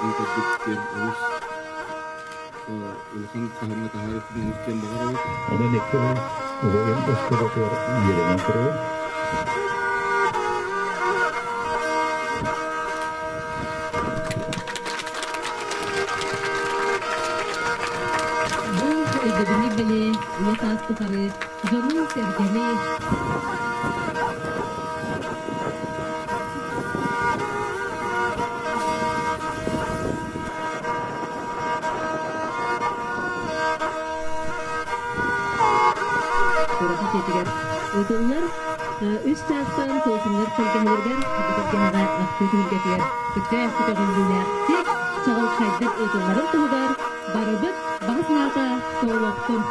Ыытаргыт диэн олус улахан таһымҥа таһаарыахпын олус диэн баҕарабыт. Онон 2 сыл убайым оскуолатыгар үөрэнэн турабын. Бу өйдөбүнньүк бэлиэ үйэ саас тухары дьону-сэргэни Куораты дьиэтигэр ыытыллар үс чаастан Сосиннар тэлгэһэлэригэр бу тэлгэһэҕэ ахтыы түһүлгэтигэр көхтөөх көтөҕүллүүлээхтик, чаҕылхайдык ыытылларын туһугар барыбыт баҕа санаата туолуохтун.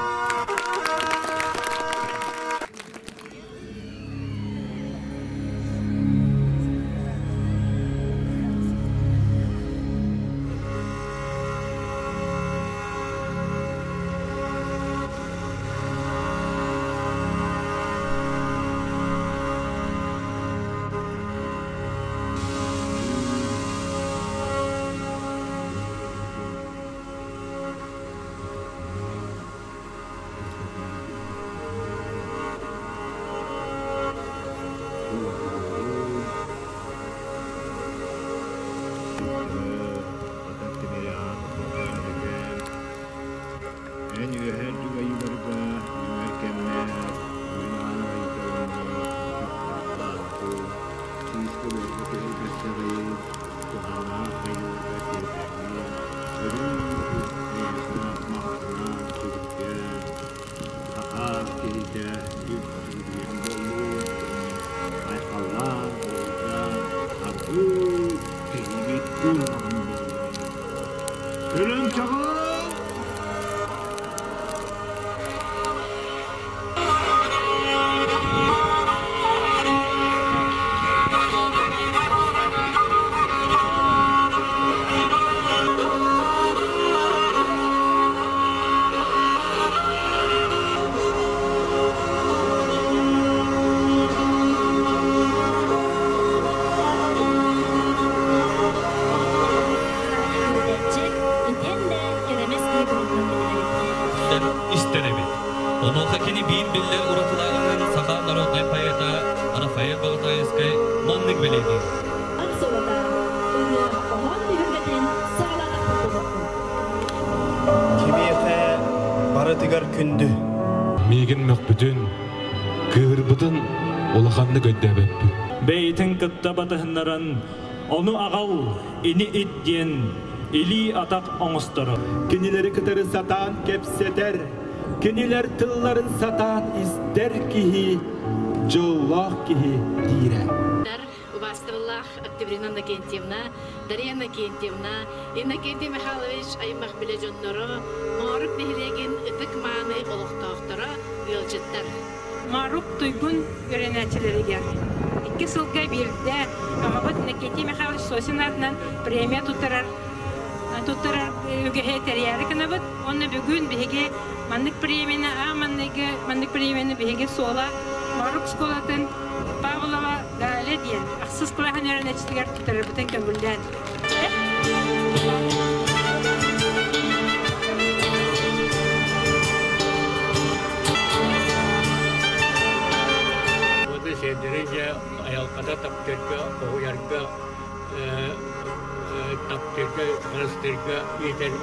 Эн үөһээ үрдүк айыыларга үүнэр кэмҥэ күн аан айыыта уонна сыыска буолбут түһэрбэттэҕин, туһааннаах айыыларга тиэрдэҥҥин, өрүү эйиэхэ махтана сүгүрүйэн, саха киһитэ үп сүгүрүйэн буоллун, айхаллаан, уруйдаан, аргыый киһибит кураҕын буоллун. Күлүм чаҕыл! Истэр эбит. Онуоха кини биир биллэр уратылааҕынан саха народнай поэта Рафаэль Баҕатаайыскай маннык бэлиэтиир. Солота ырыа хоһоон түһүлгэтин саҕалаатахпыт буолуохтун. Кимиэхэ барытыгар күндү. Миигин мөхпүтүн, кыыһырбытын улаханнык өйдөөбөппүн. Бэйэтин кытта батыһыннаран, ону аҕал, ини ит диэн илии-атах оҥосторо. Кинилэри кытары сатаан кэпсэтэр, кинилэр тылларын сатаан истэр киһи дьоллоох киһи диирэ. Убаастабыллаах Октябрина Иннокентьевна, Дария Иннокентьевна, Иннокентий Михайлович аймах билэ дьонноро, Моорук нэһилиэгин ытык-мааны олохтоохторо, ыалдьыттар. Моорук туйгун үөрэнээччилэригэр 2 сылга биирдэ аҕабыт Иннокентий Михайлович Сосин аатынан премия туттарар үгэһи тэрийээри гынабыт. Уонна бүгүн биһиги маннык премияны, аа манныгы маннык премияны биһиги Суола Моорук школатын Павлова Галя диэн ахсыс кылааһын үөрэнээччитигэр туттарарбытын көҥүллээн. Уота сиэрдэрин дьэ айылҕата таптыырга, хоһуйарга, таптыырга, харыстыырга иитэр.